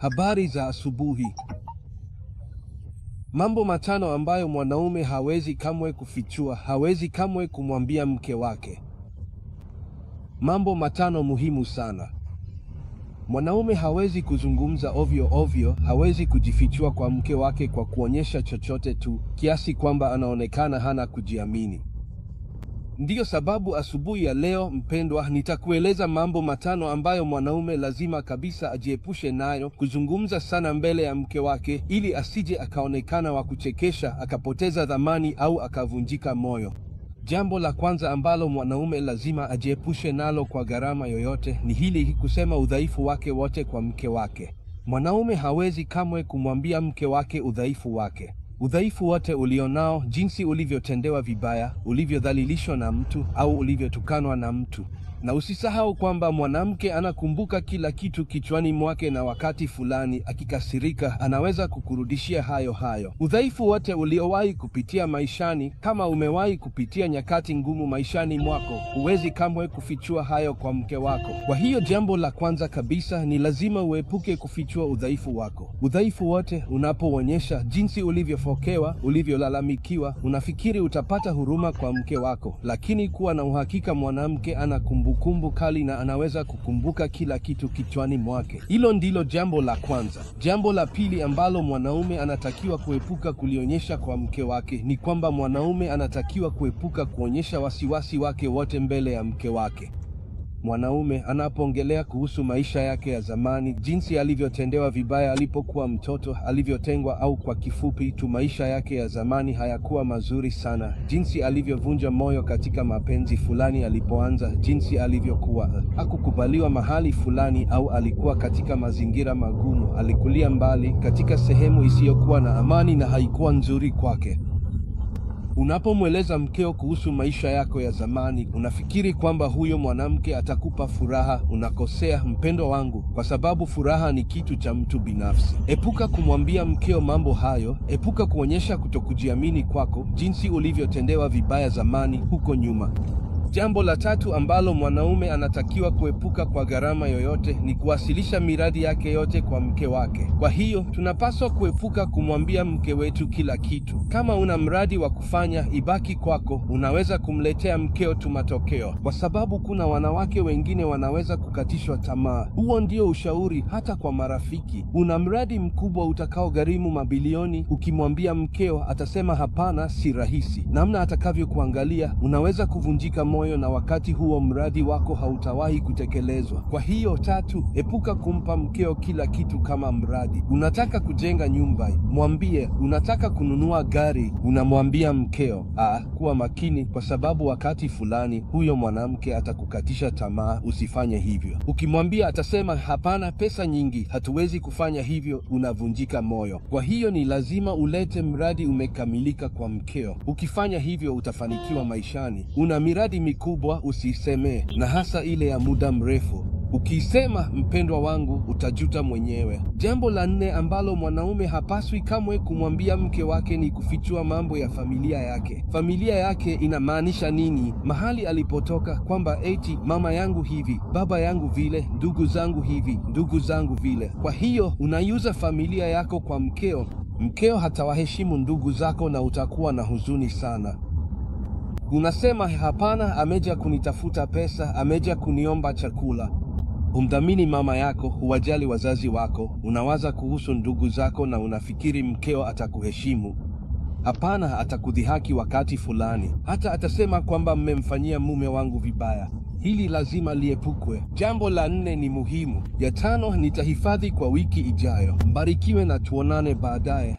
Habari za asubuhi. Mambo matano ambayo mwanaume hawezi kamwe kufichua, hawezi kamwe kumwambia mke wake. Mambo matano muhimu sana. Mwanaume hawezi kuzungumza ovyo ovyo, hawezi kujifichua kwa mke wake kwa kuonyesha chochote tu, kiasi kwamba anaonekana hana kujiamini. Ndiyo sababu asubuhi ya leo, mpendwa, nitakueleza mambo matano ambayo mwanaume lazima kabisa ajiepushe nayo kuzungumza sana mbele ya mke wake, ili asije akaonekana wa kuchekesha, akapoteza dhamani au akavunjika moyo. Jambo la kwanza ambalo mwanaume lazima ajiepushe nalo kwa gharama yoyote ni hili: kusema udhaifu wake wote kwa mke wake. Mwanaume hawezi kamwe kumwambia mke wake udhaifu wake. Udhaifu wote ulionao, jinsi ulivyotendewa vibaya, ulivyodhalilishwa na mtu au ulivyotukanwa na mtu. Na usisahau kwamba mwanamke anakumbuka kila kitu kichwani mwake, na wakati fulani akikasirika, anaweza kukurudishia hayo hayo. Udhaifu wote uliowahi kupitia maishani, kama umewahi kupitia nyakati ngumu maishani mwako, huwezi kamwe kufichua hayo kwa mke wako. Kwa hiyo jambo la kwanza kabisa ni lazima uepuke kufichua udhaifu wako. Udhaifu wote unapoonyesha jinsi ulivyofokewa, ulivyolalamikiwa, unafikiri utapata huruma kwa mke wako, lakini kuwa na uhakika mwanamke ana kumbukumbu kali na anaweza kukumbuka kila kitu kichwani mwake. Hilo ndilo jambo la kwanza. Jambo la pili ambalo mwanaume anatakiwa kuepuka kulionyesha kwa mke wake ni kwamba mwanaume anatakiwa kuepuka kuonyesha wasiwasi wake wote mbele ya mke wake. Mwanaume anapoongelea kuhusu maisha yake ya zamani, jinsi alivyotendewa vibaya alipokuwa mtoto, alivyotengwa, au kwa kifupi tu maisha yake ya zamani hayakuwa mazuri sana, jinsi alivyovunja moyo katika mapenzi fulani alipoanza, jinsi alivyokuwa hakukubaliwa mahali fulani, au alikuwa katika mazingira magumu, alikulia mbali katika sehemu isiyokuwa na amani na haikuwa nzuri kwake. Unapomweleza mkeo kuhusu maisha yako ya zamani, unafikiri kwamba huyo mwanamke atakupa furaha. Unakosea, mpendo wangu, kwa sababu furaha ni kitu cha mtu binafsi. Epuka kumwambia mkeo mambo hayo. Epuka kuonyesha kutokujiamini kwako, jinsi ulivyotendewa vibaya zamani huko nyuma. Jambo la tatu ambalo mwanaume anatakiwa kuepuka kwa gharama yoyote ni kuwasilisha miradi yake yote kwa mke wake. Kwa hiyo tunapaswa kuepuka kumwambia mke wetu kila kitu. Kama una mradi wa kufanya, ibaki kwako. Unaweza kumletea mkeo tu matokeo, kwa sababu kuna wanawake wengine wanaweza kukatishwa tamaa. Huo ndio ushauri hata kwa marafiki. Una mradi mkubwa utakaogharimu mabilioni, ukimwambia mkeo atasema hapana, si rahisi. Namna atakavyokuangalia, unaweza kuvunjika moyo na wakati huo mradi wako hautawahi kutekelezwa. Kwa hiyo tatu, epuka kumpa mkeo kila kitu kama mradi. Unataka kujenga nyumba, mwambie. Unataka kununua gari, unamwambia mkeo. Kuwa makini, kwa sababu wakati fulani huyo mwanamke atakukatisha tamaa. Usifanye hivyo. Ukimwambia atasema hapana, pesa nyingi, hatuwezi kufanya hivyo. Unavunjika moyo. Kwa hiyo ni lazima ulete mradi umekamilika kwa mkeo. Ukifanya hivyo utafanikiwa maishani. Una miradi mikubwa usiseme, na hasa ile ya muda mrefu. Ukisema, mpendwa wangu, utajuta mwenyewe. Jambo la nne ambalo mwanaume hapaswi kamwe kumwambia mke wake ni kufichua mambo ya familia yake. Familia yake inamaanisha nini? Mahali alipotoka, kwamba eti mama yangu hivi, baba yangu vile, ndugu zangu hivi, ndugu zangu vile. Kwa hiyo unaiuza familia yako kwa mkeo. Mkeo hatawaheshimu ndugu zako na utakuwa na huzuni sana. Unasema hapana, ameja kunitafuta pesa, ameja kuniomba chakula. Humdhamini mama yako, huwajali wazazi wako, unawaza kuhusu ndugu zako na unafikiri mkeo atakuheshimu. Hapana, atakudhihaki wakati fulani. Hata atasema kwamba mmemfanyia mume wangu vibaya. Hili lazima liepukwe. Jambo la nne ni muhimu. Ya tano nitahifadhi kwa wiki ijayo. Mbarikiwe na tuonane baadaye.